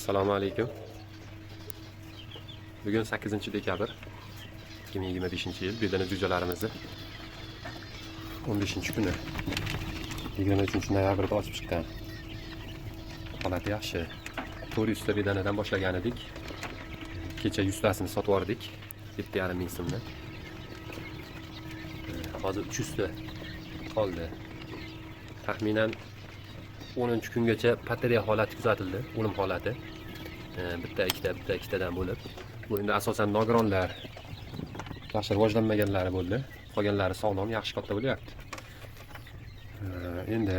Assalomu alaykum. Bugun 8 dekabr 2025-yil, bedana jo'jalarimizni 15 kuni, 23 noyabrda ochib chiqqan. Holati yaxshi. 400 ta bedanadan boshlagan edik. Kecha 100 tasini sotib yubordik. 7,5 ming so'mdan. Hozir 300 ta qoldi. Taxminan 10 kungacha потеря holati kuzatildi, o'lim holati. Bitta, ikkita, bitta, ikkitadan bo'lib. Bu endi asosan nogironlar, yaxshi rivojlanmaganlari bo'ldi. Qolganlari sog'lom, yaxshi katta bo'lyapti. Endi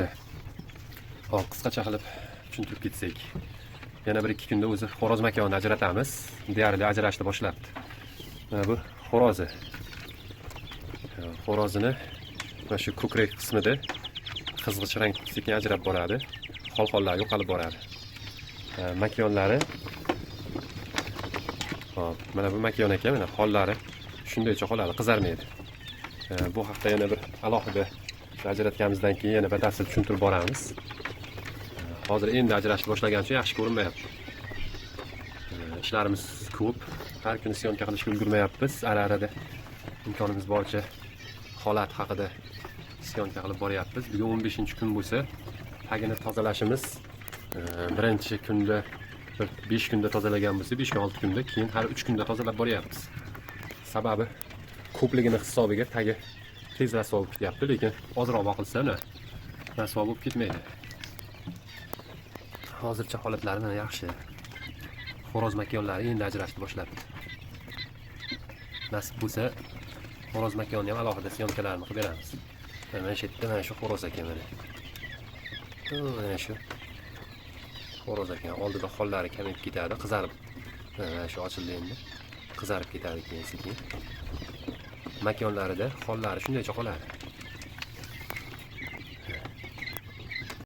hop, qisqacha qilib tushuntirib ketsak. Yana bir ikki kunda o'zi xo'roz makonni ajratamiz. Deyarli ajrashni boshlabdi. Mana bu xo'rozi. Xo'rozini mana shu ko'krak qismida qizg'ich rang sekin ajrab boradi. Xol-xollari yo'qolib boradi. Makyonlari. Hop, mana bu makyon ekan, mana xollari shundaycha qoladi, qizarmaydi. Bu haqda yana bir alohida shu ajratganimizdan keyin yana batafsil tushuntirib boramiz. Hozir endi ajrashni boshlagani uchun yaxshi ko'rinmayapti. Ishlarimiz ko'p. Har kuni съёмка qilishga ulgurmayapmiz. Ara-arada imkonimiz boricha holat haqida съёмка qilib boryapmiz. Bugun 15-kun bo'lsa, tagini tozalashimiz birinchi kunda bir 5 kunda tozalagan bo'lsa, 5 kun, 6 kunda, keyin har 3 kunda tozalab boryapmiz. Sababi ko'pligini hisobiga tagi tez rasvo bo'lib ketyapti, lekin ozroq boqilsa, uni rasvo bo'lib ketmaydi. Hozircha holatlari mana yaxshi. Xo'roz makonlari endi ajrashni boshlabdi. Nasib bo'lsa, xo'roz makonni ham alohida съёмка larini qilib beramiz. Mana shu yerda mana shu xo'roz ekan mana. Mana shu xo'roz ekan. Oldida xollari kamayib ketadi, qizarib. Mana shu ochildi endi. Qizarib ketadi keyin sekin. Makonlarida xollari shundaycha qoladi.